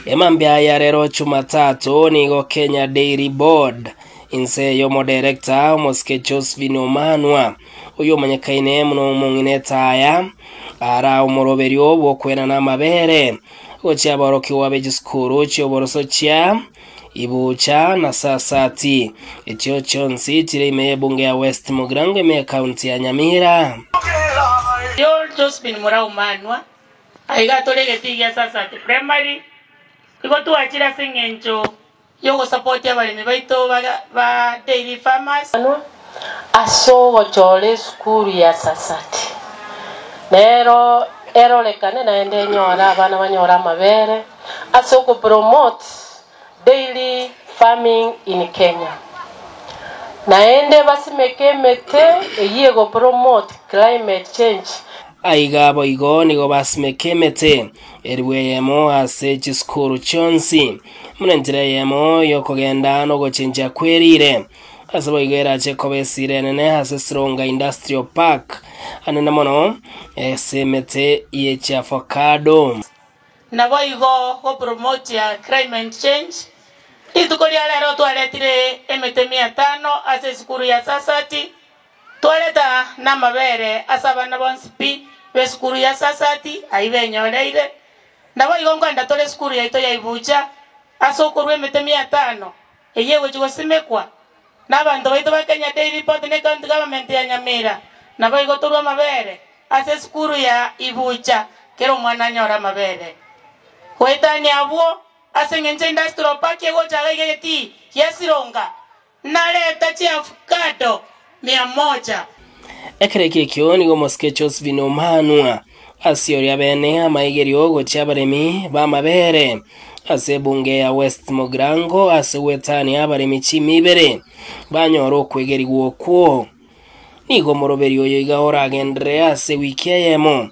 Emambia ya rero Chumatatu nigo Kenya Dairy Board inse y'omoderekta omosike Josephine Omanwa oyio omanyekaine buna omong'ina etaya ara omoroberio bw'okwenana amabere gochia aborokigwa be chisukuru chi'oboroso chia Ibucha na Sasati echio chionsi chire ime y'ebunge ya West Mugirango ime y'ekaunti ya Nyamira. Josephine Murau Manwa Aiga tore egetii gia Sasati Primary, igo twachire ase engencho y'ogosapotia abaremi baito ba dairy farmers. Ase ogochora esukuru ya Sasati, nero erorekane naende enyore abana banyore amabere ase okopromote dairy farming in Kenya. Naende basimeke emete eyio egopromote climate change. Aiga boigo nigo basimeka emete erigwe eyemo ase chisukuru chionsi, buna enchera eyemo y'okogenda nogochenchia kwerire. Ase boigo erache koba esira enene ase Sironga Industrial Park, anene mono ase emete ye chiafokado. Naboigo gopromotia climate change. Rituko ria rero twaretire emete mia tano ase esukuru ya Sasati, twareta namabere ase abana bonsi pi b'esukuru ya Sasati ayio benyoreire. Naboigo nkoenda tore esukuru yaito ya Ibucha ase okorua emete mia tano eyio egochia gosimekwa nabanto baito ba Kenya Dairy Board ne County Government ya Nyamira. Naboigo torue amabere ase esukuru ya Ibucha kera omwana anyore amabere. Goetania abwo, ase engencho Industrial Park egocha iga iga egetii gia Sironga, nareta chiavocado mia moja. Ekero ekio ekio nigo omosike Josephine Omanwa ase oria bene amaigerio gochia abaremi b'amabere ase ebunge ya West Mugirango ase goetania abaremi chimi ibere banyore okwegerigwa okwo. Nigo omoroberi oyo iga oragenderere ase ewiki eyemo,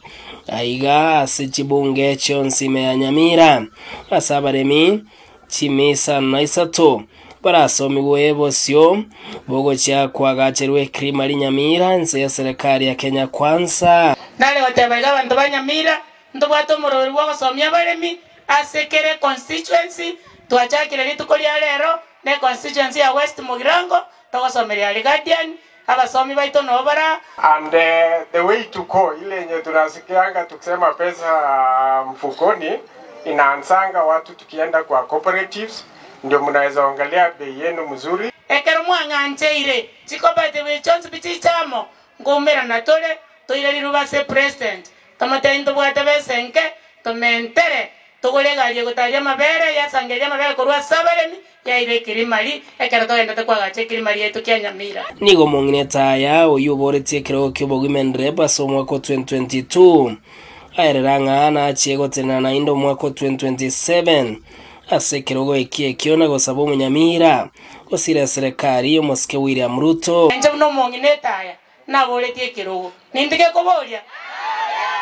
aiga ase chibunge chionsi ime ya Nyamira, ase abaremi chimi isano na isato barasomigwe bosio bogochia koagacherwa ekirimari Nyamira inse y'eserekari ya Kenya Kwanza. Nare goteba iga abanto ba Nyamira, ntobwate omoroberi bw'ogosomia abaremi ase kera econstituency, twachakire rituko ria rero ne econstituency ya West Mugirango, Togosomeria aria Guardian, abasomi baito noo bara. And the way to go ile yenye tunasikianga tukisema pesa mfukoni inaanzanga watu tukienda kwa cooperatives ndio mnaweza ongelea bei yenu mzuri. Ekero mwang'ancheire chicooperative chionsi pi chiche amo, nkoumerana tore, toire riruba ase president, tomotebie ntobwate besa enke, tomentere, Togore egari egotaria amabere, yasangereria amabere korwa ase abaremi, yaira ekirimari, ekero togenderete koagacha ekirimari giaito kia Nyamira. Nigo omong'ina Etaya, oyio oboretie ekerogo ki'obogima NREB ase omwaka o 2022, aerera ng'a nachie gotenena naende omwaka o 2027 ase ekerogo ekio ekio na gosaba omonyamira gosira eserekari y'omosike William Ruto. Inche buna omong'ina Etaya naboretie ekerogo, nintige koboria?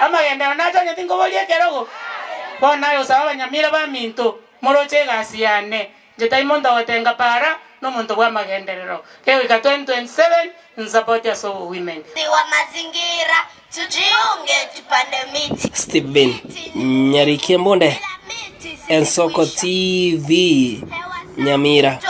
Amagenderero nache onye tinkoboria ekerogo? Bono naye gosaba abanyamira baminto, moroche egasi yane, inche tai monto ogotenga para, nomonto bw'amagenderero. Kegoika 2027, nsapoti ase obowomen. Wa mazingira, tujiunge tupande miti. Stephen Nyariki Embunde, Ensoko TV, Nyamira.